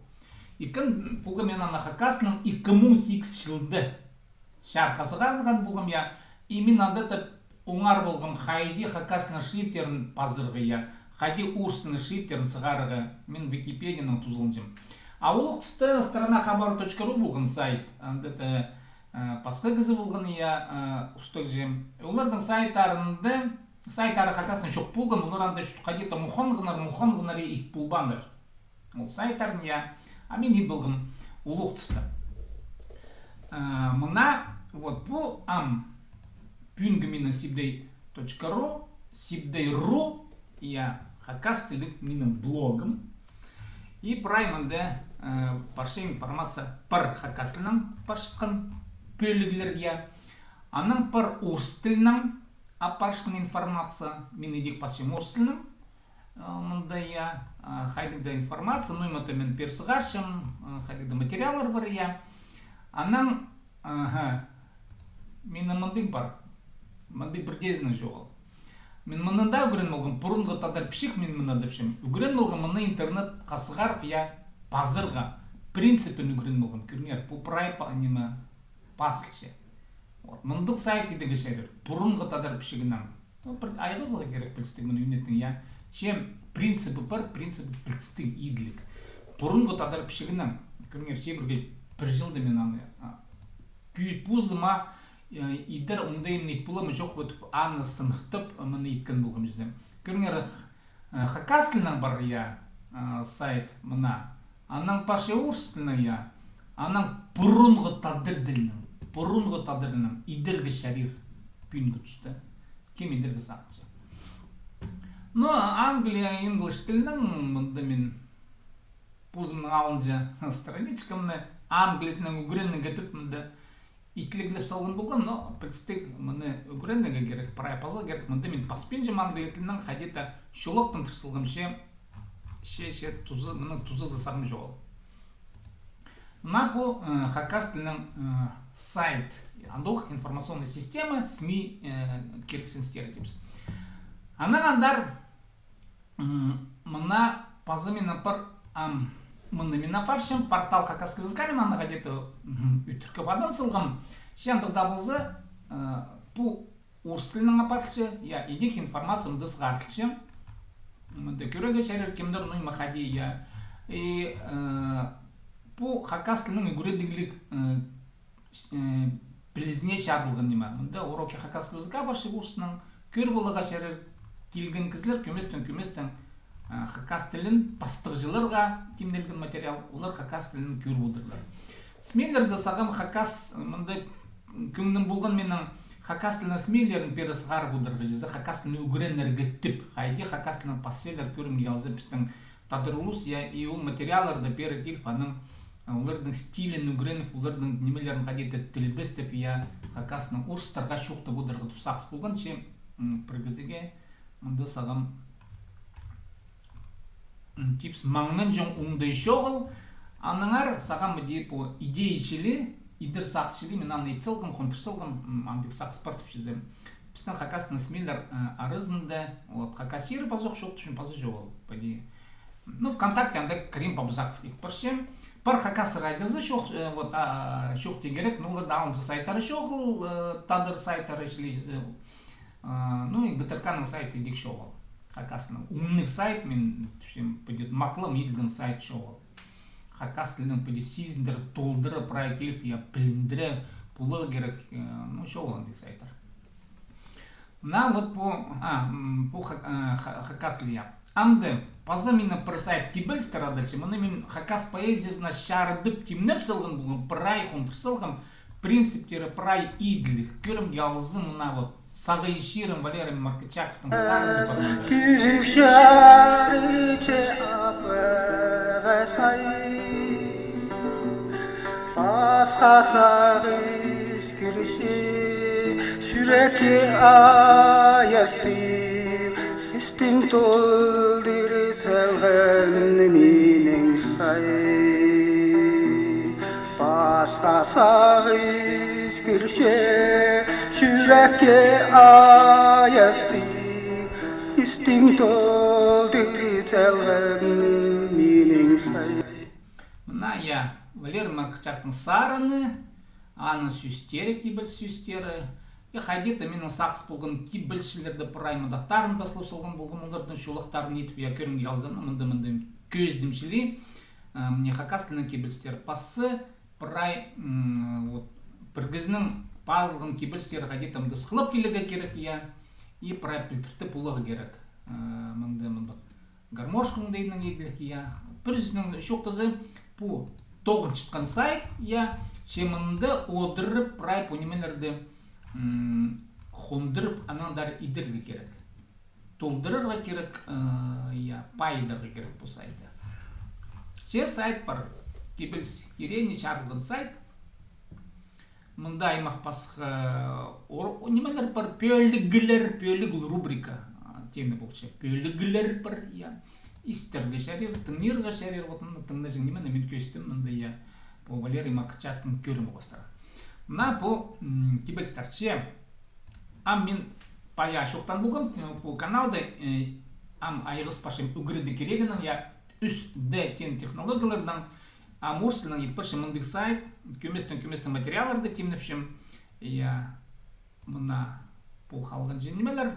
Иткен полғам мин аны хакаснаң ікі муң сигіс чылда. Чарыхха сығарған полғам, я. И мин анда тіп оңар полғам, хайди хакаснаң шрифттерін пазарға, я. Хайди орыс тілнің шрифттерін сығарарға. Мин Википедиянаң тузаланчам. А ол ох туста страна хабар точка ру полған сайт. Анда та, э, пасха кізі полған, я, э, устағҷы. Олардың сайттарында, сайттары хакаснаң чох полған, олар анда чу-, хайди-да муханғаннар, муханғаннар ит полбааннар. Ол сайттарын, я. А мин ит полғам ол ох туста. Э, мына, вот, пу ам пӱӱнгі минің сибдей точка ру, сибдей ру, я, хакас тілліг минің блогым. И прай мында, э, парча информация пар хакас тілінең парчатхан пӧліглер, я. Анаң пар орыс тілінең апарчатхан информация, мин идӧк пасчам орыс тілінең. Э, мында, я, э, хайдағ-да информация, ну, ниме-де мин пеер сығарчам, э, хайдағ-да материаллар пар, я. Анаң, аха, минің мындағ пар, мындағ пір дее ізенең чоғыл. Мин мыны даа ӱгрен полғам, пурунғы тадар пічік, мин мыны тіпчем. Ӱгрен полғам мыны интернетке сығарып, я, пазарға. Принципін ӱгрен полғам, кӧріңер, пу прай па-, ниме, пазылча. Вот, мындағ сайт идерге чарир, пурунғы тадар пічігінең. Ну, пір айғазарға кирек пілістіг мыны ӱнеттің, я. Че принцибі пар, принцибі пілістіг иділіг. Пурунғы тадар пічігінең, кӧріңер, чибіргі пір чылда мин аны, а, кӧ-, позыма, э, идер оңдайым ит полар ма, чох па тіп, аны сыныхтап, мыны иткен полғам чізе. Кӧріңер, э, хакас тілінең пар, я, э, сайт, мына. Анаң парча орыс тілінең, я. Анаң пурунғы тадар тілінең, пурунғы тадар тілінең идерге чарир пӱӱнгі туста. Кем идерге сағынча. Но Англия, English тілінең, мында мин позымның алынҷа страничкамны англия тілінең ӱгренерге тіп, мында итлеглеп салған полғам, но пілістіг мыны ӱгренерге кирек, прай пазарға кирек. Мында мин паспинчам англия тілінең, хайди-да чолахтандыр салғам, че, че, че туза-, мыны тузаза сағам чоғыл. Мына пу, э, хакас тілінең, э, сайт, андох информационная система, СМИ, э, кирексіністері тіпчебіс. Анаң андар М, мына пазы мин апар, ам, мыны мин апарчам, портал хакасского языка, мин аны хайди-да, м, ӱттіркеп адаң салғам. Че андағ даа полза, э, пу орыс тілінең апарылча, я, идӧк информация мында сығарылча. Мында кӧрерге чарир, кемдер, ну, ниме хайди, я. И, э, пу хакас тілінең ӱгредігліг, э, с-, э, пілізіне чарылған ниме. Мында уроки хакасского языка парча курсының, кӧр поларға чарир, килген кізілер кӧместең-кӧместең, э, хакас тілін пастағҷыларға тимнелген материал, олар хакас тілін кӧр полдырлар. СМИ-лерді сағам хакас, мында кӧңнім полған минің хакас тілінің СМИ-лерін пеер сығарып одырарға, чізе хакас тілін ӱгренерге тіп, хайди хакас тілін пасчалар, кӧрімге алза, пістің Тадар улус, я, и ол материалларны пеер киліп, аның, а, олардың стилін ӱгреніп, олардың нимелерін хайди-да тілбестеп, я, хакаснаң орыстарға чоохтап одырарға тіп сағыс полған, че, м, пір кізіге мында сағам, м, тіпчебіс, маңнанҷаң оңдай чоғыл, аннаңар сағам іди пу идея чіли, идер сағыс чіли, мин аны ит салғам, хондыр салғам, м, андағ сағыс пар тіпчезем. Пістің хакастың СМИ-лер, э, аразында, вот, хакас чирі пазох чоохтапчам, паза чоғыл, поди. Ну, ВКонтакте анда Крим Пабызаков ит парча. Пар хакас радиозы чох, э, вот, а, чох тирге кирек, ну, оларда алынҷа сайттары чоғыл, э, тадар сайттары чіли, э, ну, и ГТРК-ның сайты идӧк чоғыл. Хакастың умный сайт, мин, в общем, поди, матлам иділген сайт чоғыл. Хакас тілінең піди сизіндіре, толдыра, прай киліп, я, піліндіре поларға кирек, э, ну, чоғыл андағ сайттар. Мына вот пу, а, м, пу ха-, э, ха-, хакас тілі, я. Амды паза минің пір сайт кибелістер адалча. Мыны мин хакас поэзиязына чарыдып тимнеп салған полғам, прай хондыр салғам, принциптері прай иділіг. Кӧрімге алза, мына вот сағынчам Валерий Маркычаковтың сарыны пар мында. Кӱзік чарыдып апарға сай, пасха сағыс кірче чӱрекке аястығ. Истің толдырып салған минің сай. Пасха сағыс кірче чӱрекке аястығ. Истің толдырып салған минің сай. Мына, я, Валерий Маркычаковтың сарыны, аның сӧстері, кибеліс сӧстері. И хайди-да минің сағыс полған кибелісчілерні прай мындағ аттарын пазылып салған полғам, оларның чолахтарын итіп, я, кӧрімге алза, ну, мында, мында кӧзідім чіли, а, мына хакас тілінің кибелістері пазы, прай, м, вот, пір кізінің пазылған кибелістері хайди-да мында сыхлап килерге кирек, я, и прай пілдіртіп поларға кирек. А, мында, мында гармошка оңдайынаң иділіг, я. Пір сӧснең чоохтаза, пу тоғынчатхан сайт, я, че мында одырып прай пу нимелерні, м, хондырып, анаң андар идерге кирек. Толдырарға кирек, э, я, пайыдарға кирек пу сайтты. Че сайт пар, кибеліс кирее чарылған сайт. Мында аймах пасха, ор-, нимелер пар, пӧліглер, пӧліг ол рубрика, а, теені полча. Пӧліглер пар, я. Истерге чарир, тыңнирға чарир, вот мында тыңнаҷаң нимені мин кӧстім, мында, я, пу Валерий Маркычаковтың кӧрімі хоостыра. Мына пу, м, кибелістер че. Ам мин пая чоохтаан полғам, э, пу каналда, э, ам айғас парчам ӱгредіг кирегінең, я, ӱс дэ теен технологияларнаң, ам орыс тілінең ит парчам мындағ сайт, кӧместең-кӧместең материалларны тимнепчем. Я, мына пу халғанҷы нимелер.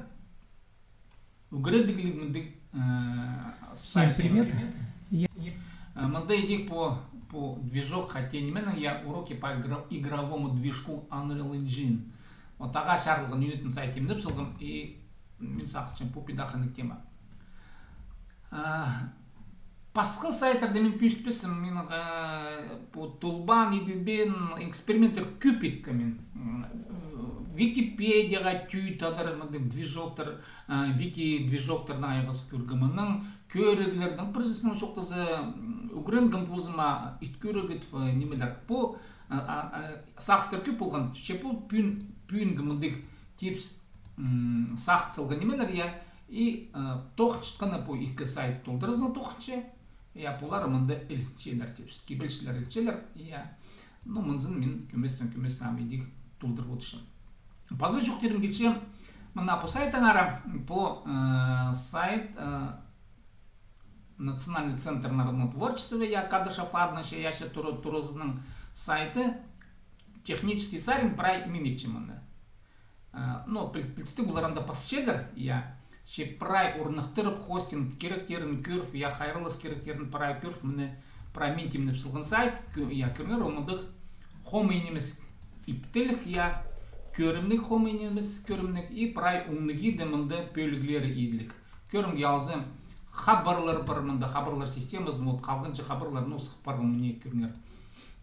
Ӱгредігліг мындағ, э, сайт. Э, мында идӧк пу, пу движок, хотя нименің, я, уроки по игро-, игровому движку Unreal Engine. Вот ағаа чарылған ӱнетін сайт тимнеп салғам, и мин сағынчам, пу пидаханығ тема. А, пасха сайттарны мин кӧзітпеспін, мин, а, пу толбаан, иділбеен эксперименттер кӧп иткем мин. М, Википедияға тӧӧй тадар мындағ движоктар, а, вики-движоктарны айғас кӧргем. Анаң кӧріглернің пір сӧснең чоохтаза, м, ӱгренгем позыма ит кӧріг, ит, а, нимелер. Пу, а, а, а, сағыстар кӧп полған, че пу пӱӱн, пӱӱнгі мындағ типче, м, сағыс салған нимелер, я, и, э, тоғынчатханы пу ікі сайт толдыразынаң тоғынча, я, пулар мында ілчелер тіпче, кибелісчілер ілчелер, я. Ну, мынзын мин кӧместең-кӧместең ам идӧк толдырып одырчам. Паза чоохтирым килче, мына пу сайттаңар, пу, э, сайт, э, Национальный центр народного творчества, я, Кадышев адынаң чайаачы тура-, туразының сайты, технический сарин прай мин итчем аны. Э, ну, піл-, пілдістіг, олар анда пасчалар, я. Че прай орныхтырып, хостинг киректерін кӧріп, я, хайраллас киректерін прай кӧріп, мына прай мин тимнеп салған сайт, кӧ-, я, кӧріңер, ол мындағ хомай нимес иптіг, я, кӧрімніг, хомай нимес кӧрімніг, и прай оңнығ иді, мында пӧліглері иділіг. Кӧрімге алза, хабарлар пар мында, хабарлар системазы, вот, халғанҷы хабарлар, ну, сых парған, мына кӧріңер.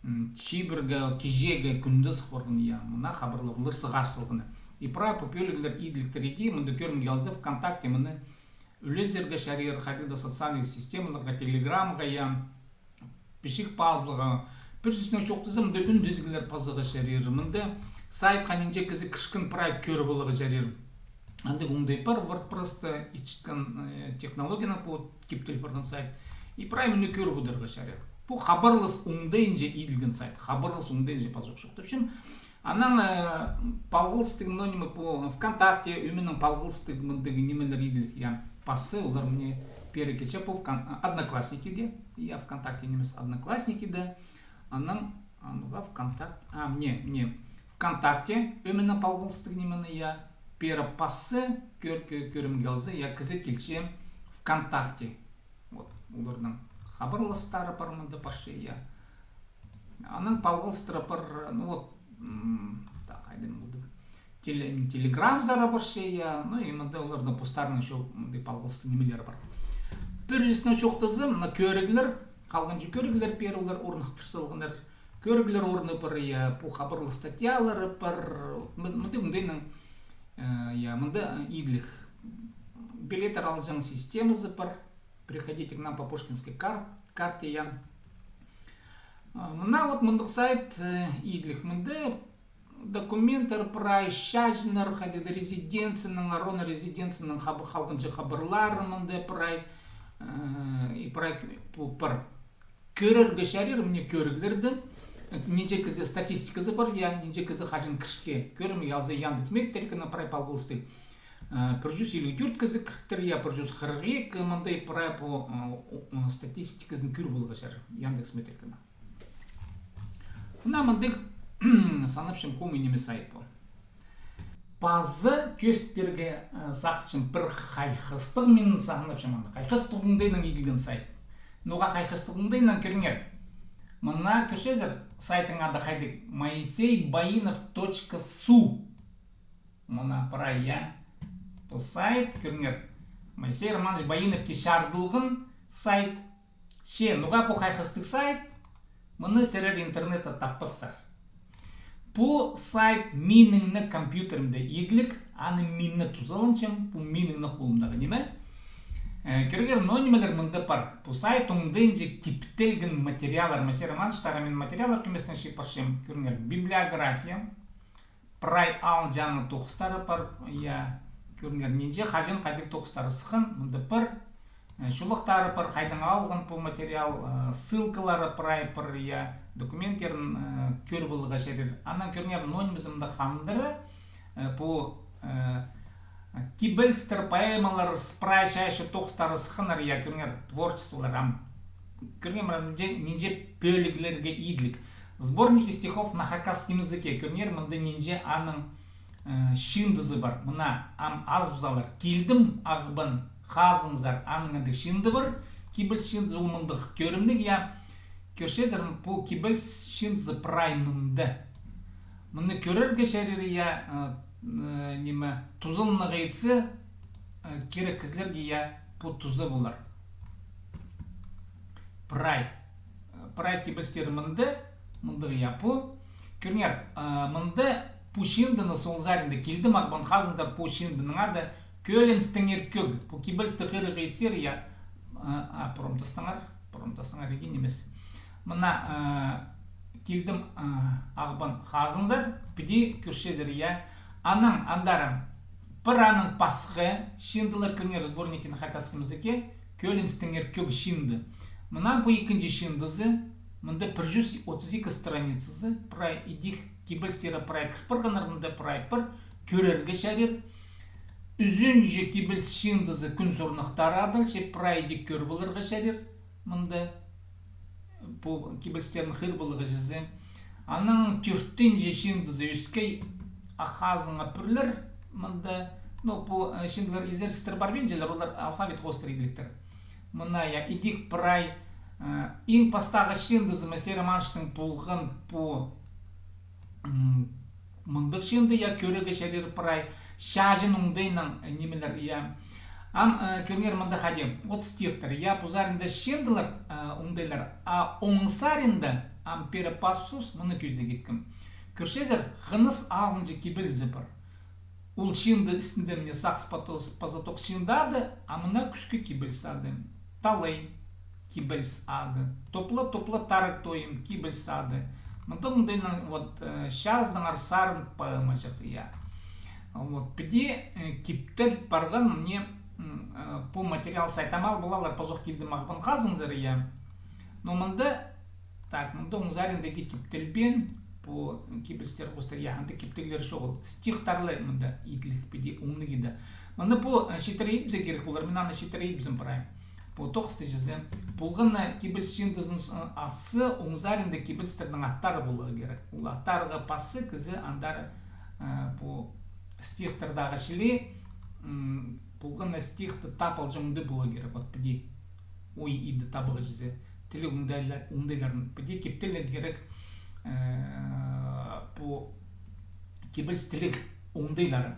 М, чибіргі, кичеегі, кӱнде сых парған, я, мына хабарлар, олар сығар салғаны. И прай пу пӧліглер иділігтер иді, мында кӧрімге алза, ВКонтакте мыны ӱлезерге чарир, хайдағ-да социальный системаларға, Телеграмға, я, пічік паблығға. Пір сӧснең чоохтаза, мында ӱндезіглер пазарға чарир. Мында сайтха нинҷе кізі кірчеткен прай кӧріп аларға чарир. Андағ оңдай пар, WordPress-та итчеткен, э, технологияны пу киптеліп парған сайт. И прай мыны кӧріп одырарға чарир. Пу хабарлас оңдайынҷа иділген сайт. Хабарлас оңдайынҷа пазох чоохтапчам. Анаң, э, палғалыстығ, ну, ниме, пу ВКонтакте, ӧменең палғалыстығ мындағ нимелер иділіг, я, пасха, олар мына пеер килче, пу вкон-, а, Одноклассникиде, я, ВКонтакте нимес, Одноклассникиде, анаң, ануға ВКонтакт-, а, мына, мына, ВКонтакте, ӧменең палғалыстығ нимені, я, пеер пасха, кӧр-, кӧ-, кӧрімге алза, я, кізі килче ВКонтакте. Вот, оларның хабарластары пар мында парча, я. Анаң палғалыстары пар, ну вот, м, так, хайдағ полды. Теле-, телеграмзары парча, я, ну и мында оларның постарының ещё мындағ палғалыстығ нимелері пар. Пір чӱстің чоохтаза, мына кӧріглер, халғанҷы кӧріглер пеер олар орныхтыр салғаннар. Кӧріглер орны пар, я, пу хабарлығ статьялары пар, мын-, мындағ оңдайнаң, э, я, мында, э, идліг билеттер алҷаң системазы пар. Приходите к нам по Пушкинской кар-, карте, я. А, мына вот мындағ сайт, э, идліг. Мында документтер прай, чазыннар, хайдағ-да резиденцияның, арон резиденцияның хаб-, халғанҷы хабарлары мында прай, э, и прай к-, пу пар. Кӧрерге чарир, мына кӧріглерді. Нинҷе кізі, статистиказы пар, я, нинҷе кізі хаҷан кірче. Кӧрім, я, алза Яндекс Метриканы прай палғалыстығ. Э, пір чӱс илиг тӧрт кізі кіріптір, я, пір чӱс хырых ікі, мындағ прай пу, э, о-, о-, статистиказын кӧр поларға чарир Яндекс Метриканы. Мына мындағ, санапчам, хомай ниме сайт пу. Пазы кӧзіт пирерге, э, сағынчам пір хайхастығ, мин сағынчам аны. Хайхастығ оңдайнаң иділген сайт. Ноға хайхастығ оңдайнаң, кӧріңер. Мына кӧрчезер, сайттың ады хайдағ: моисей баинов точка су. Мына прай, я. Пу сайт, кӧріңер, Моисей Романович Баиновке чарыдылған сайт. Че, ноға пу хайхастығ сайт? Мыны сірер интернетте таппассар. Пу сайт минің не компьютерімде идліг, аны мин не тузаланчам, пу минің не холымдағы ниме. Э, кӧріңер, ноо нимелер мында пар. Пу сайт оңдайынҷа киптелген материаллар. Моисей Романовичтағы мин материаллар кӧместең чыып парчам. Кӧріңер, библиография. Прай алынҷаң тоғыстары пар, я, кӧріңер, нинҷе, хаҷан, хайдағ тоғыстары сыххан, мында пір, э, чолахтары пар, хайдаң алған пу материал, э, ссылкалары прай пар, я, документтерін, э, кӧр поларға чарир. Анаң кӧріңер, ноо нимезі мында хандыра, э, пу, э, кибелістер, поэмалар, с-, прай чайаачы тоғыстары сыхханнар, я, кӧріңер, творчестволар ам. Кӧріңер, мына нинҷе, нинҷе пӧліглерге идліг. Сборники стихов на хакасском языке. Кӧріңер, мында нинҷе аның, э, чыындызы пар. Мына ам азыбызарлар. Килдім ағбан, хазыңзар, аның андағ чыынды пар. Кибеліс чыындызы, ол мындағ кӧрімніг, я. Кӧрчезер, пу кибеліс чыындызы прай мында. Мыны кӧрерге чарир, я, э, э, ниме, тузаланарға итсе, э, кирек кізілерге, я, пу туза полар. Прай. Прай кибелістер мында, мындағ, я, пу. Кӧріңер, а, мында пу чыындыны сол саринда, килдім ағбан хазыңзар, пу чыындының ады Кӧліністеңер кӧг. Пу кибелісті хығырарға итсер, я, а, а, промтастаңар, промтастаңар, иди нимес. Мына, а, килдім, а, ағбан хазыңзар, піди кӧрчезер, я. Анаң андар пір аның пасха чыындылар, кӧріңер, сборники на хакасском языке, Кӧліністеңер кӧг чыынды. Мына пу ікінҷі чыындызы, мында пір чӱс отыс ікі страницазы, прай идӧк кибелістері прай кір парғаннар, мында прай пір кӧрерге чарир. Ӱзінҷі кибеліс чыындызы Кӱн сурнахтары адалча, прай идӧк кӧр поларға чарир. Мында пу кибелістерін хығыр поларға чізе. Анаң тӧртінҷі чыындызы Ӧскей ах хазыңа пӱрлер. Мында, ну, пу, э, чыындылар изерістер парбинчалар, олар алфавит хоостыра иділіктер. Мына, я, идӧк прай, э, иң пастағы чыындызы Моисей Романовичтің полған пу, м, мындағ чыынды, я, кӧрерге чарир прай. Чазын оңдайнаң, э, нимелер, я. Ам, э, кӧріңер, мында хайди. Вот стихтар, я, пу саринда чыындылар, э, оңдайлар. А оң саринда, ам пеер пас пос, мыны кӧзідіг иткем. Кӧрчезер, хыныс алынҷа кибелізі пар. Ол чыынды істінде мына сағыс паза тоғыс чыынды ады, а мына кӱскӱ кибеліс ады. Талай кибеліс ады. Топла, топла, тарығ тойым, кибеліс ады. Мында мындағ, вот, э, чазыдаңар сарын поэмаҷах, я. Вот, піди, э, киптел парған, мына, м, э, пу материал сайтта ам ал полалар, пазох килдім ағбан хазыңзар, я. Но мында, так, мында оң саринда киптелбеен, пу кибелістер хоостыра, я, анда киптеллер чоғыл. Стихтарлар мында иділіг, піди оңнығ иді. Мында пу, э, читіре идібізерге кирек полар, мин аны читіре идібізем прай. Пу тоғысты чізе. Полған на кибеліс чыындызының, э, асы, оң саринда кибелістернің аттары поларға кирек. Ол аттарға пасса кізі андар, э, пу стихтардағы чіли, м, полған на стихты тап алҷаң оңдай поларға кирек. Вот піди. Ой, иді табығы чізе. Тіліг оңдайла-, оңдайларын піди киптелерге кирек, э, пу кибеліс тіліг оңдайлары.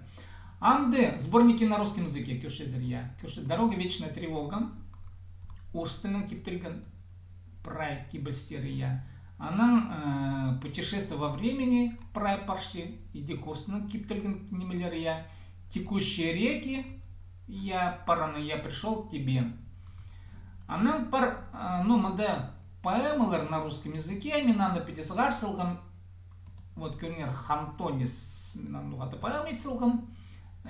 Анда сборники на русском языке, кӧрчезер, я. Кӧрче, «Дорога, вечная тревога». орыс тілінең киптелген прай кибелістері, я. Анаң, э, «Путешествие во времени» прай парча, идӧк орыс тілінең киптелген нимелері, я. «Текущие реки», я, пар анаң «Я пришёл к тебе». Анаң пар, э, ну, мында поэмалар на русском языке, мин аны піди сығар салғам. Вот, кӧріңер, «Хантонис», мин аны ноға-да поэма ит салғам.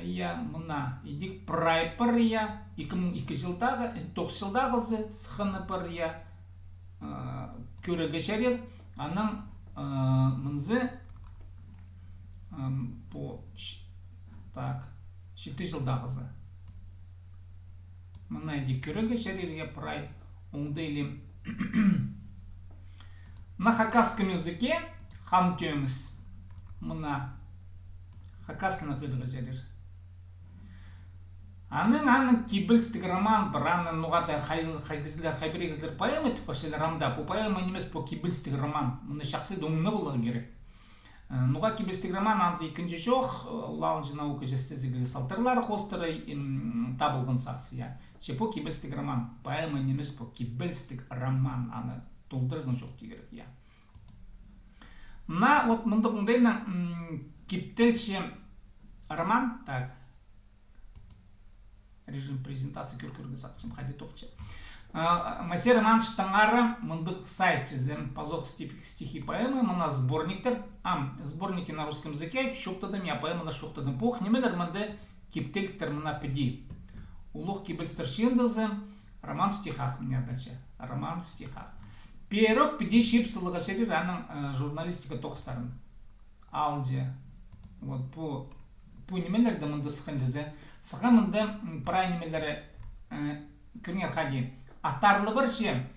Я, мына, идӧк прай пар, я, ікі муң ікі чылдағы, э, тоғыс чылдағызы сыхханы пар, я. Э, кӧрерге чарир, анаң, э, мынзы, ам, пу, ч-, так, читі чылдағызы. Мына идӧк кӧрерге чарир, я, прай оңдайлығ. На хакасском языке «Хан Тӧңіс». Мына хакас тілінең хығырарға чарир. Анаң, аның кибелістіг роман пар, аны ноға-да хай-, хай кізілер, хай пірее кізілер поэма тіп парчалар, ам даа пу поэма нимес, пу кибелістіг роман. Мыны чахсы даа оңнап аларға кирек. Э, ноға кибелістіг роман, анзы ікінҷі чох, э, ол алынҷа наукаҷа істезіглер салтарлары хоостыра, м, табылған сағыс, я. Че пу кибелістіг роман, поэма нимес, пу кибелістіг роман, аны толдыразынаң чоохтирға кирек, я. Мына, вот, мындағ оңдайнаң, м, киптелче роман, так. Режим презентации кӧр-, кӧрерге сағынчам, хайди тоғынча. А, Моисей Романовичтің ары мындағ сайт чізе, пазох стих-, стихи поэмы, мына сборниктер, ам, сборники на русском языке, чоохтадым, я, поэмалар чоохтадым. Пу нимелер мында киптеліктер мына піди. Улуғ кибелістер чыындызы, роман в стихах, мына адалча. Роман в стихах. Пеер ӧк піди чыып саларға чарир аның, э, журналистика тоғыстарын. Алынҷа. Вот пу, пу нимелерді мында сыххан чізе. Сыххан мында, м, прай нимелері, э, кӧріңер хайди. Аттары ла парча,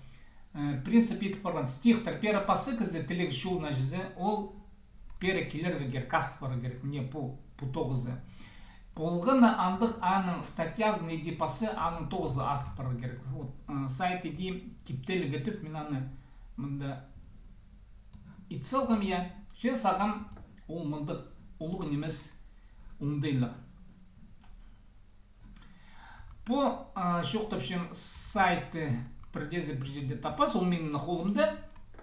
э, принцип иділ парған. Стихтер пеер паза кізі тілег чолына чізе, ол пеер килерге кирек, азыл парарға кирек. Мына пу, пу тоғызы. Полған на андағ аның статьязын иди паза, аның тоғызы азыл парарға кирек. Вот, э, сайт иди киптеліг итіп, мин аны мында ит салғам, я. Че сағам ол мындағ улуғ нимес оңдайлығ. Пу, а, чоохтапчам сайтты пірдеезі пір чирде таппас, ол минің холымда.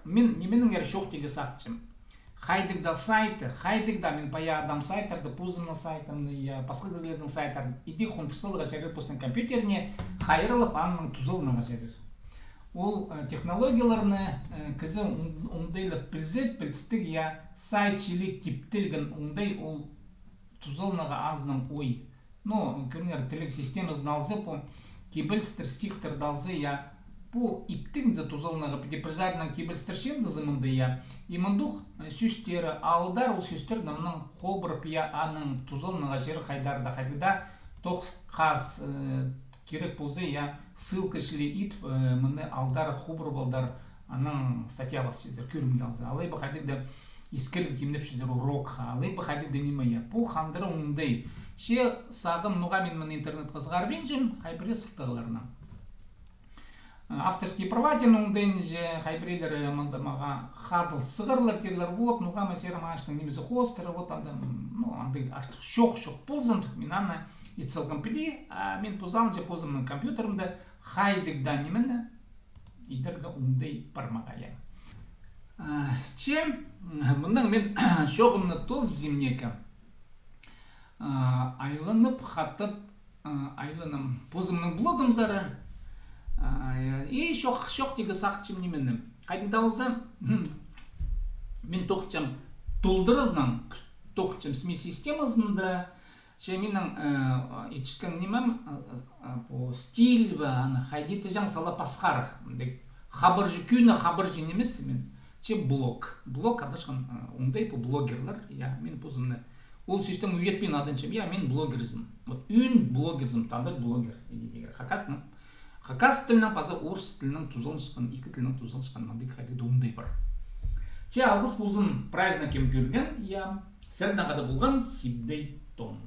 Мин нименеңер чоохтирға сағынчам. Хайдағ даа сайтты, хайдағ даа, мин пая адам сайттарды, позымның сайтымны, я, пасха кізілернің сайттарын иди хондыр саларға чарир постың компьютеріне, хайраллап, аның тузаланарға чарир. Ол, э, технологияларны, э, кізі оң-, оңдайлап пілзе, пілістіг, я, сайт чіли киптелген оңдай, ол тузаланарға азынаң ой. Ну, кӧріңер, тілег системазын алза, пу кибелістер, стихтерді алза, я, пу иптігінзі тузаланарға піди, пір саринаң кибелістер чыындызы мында, я. И мындағ, э, сӧстері, алдар, ол сӧстерні мынаң хобырып, я, аның тузаланарға чир хайдар даа, хайдағ даа тоғыс хас, э, кирек полза, я, ссылка чіли ит, э, мыны алдар, хобырып алдар, анаң статья пас чізе, кӧрімні алза. Алай ба хайдағ даа искіріг тимнеп чізе урокха, алай ба хайдағ даа ниме, я. Пу хандыра оңдай. Че сағам, ноға мин мыны интернетке сығарбинчам, хай пірее сылтағларынаң. Э, авторские права тіп оңдайынҷа, хай піреелері мында мағаа хадыл сығарлар тирлер, вот, ноға Моисей Романовичтің нимезі хоостыра, вот, анда, м, ну, андағ артых чох, чох ползын, мин аны ит салғам піди, а мин позымның, позымның компьютерімде хайдағ даа нимені идерге оңдай пар мағаа, я. А, че, м, мыннаң мин чооғымны тоозыбызим неке. А, айланып, хатап, а, айланам позымның блогымзар. А, я, и чоох, чоохтирға сағынчам нимені. Хайдағ даа полза, мин тоғынчам толдыразынаң, тоғынчам СМИ системазында, Че минің, э, итчеткен нимем, э, э, пу стиль бе, аны хайди тіҷең, сала пасхарах. Мындағ хабарҷы, кӧні хабарҷы нимес мин. Че блог. Блог адасхан, э, оңдай пу блогерлер, я, мин позымны. Ол сӧстең ӱйетпин адапчам, я, мин блогерзім. Вот, ӱн блогерзім, тадар блогер. Иди тигер. Хакасның Хакас тілінең паза орыс тілінең тузаланчатхан, ікі тілінең тузаланчатхан мындағ хайдағ даа оңдай пар. Че алғыс ползын прайзына, кем кӧрген, я, сірернең хада полған Сибдей Том.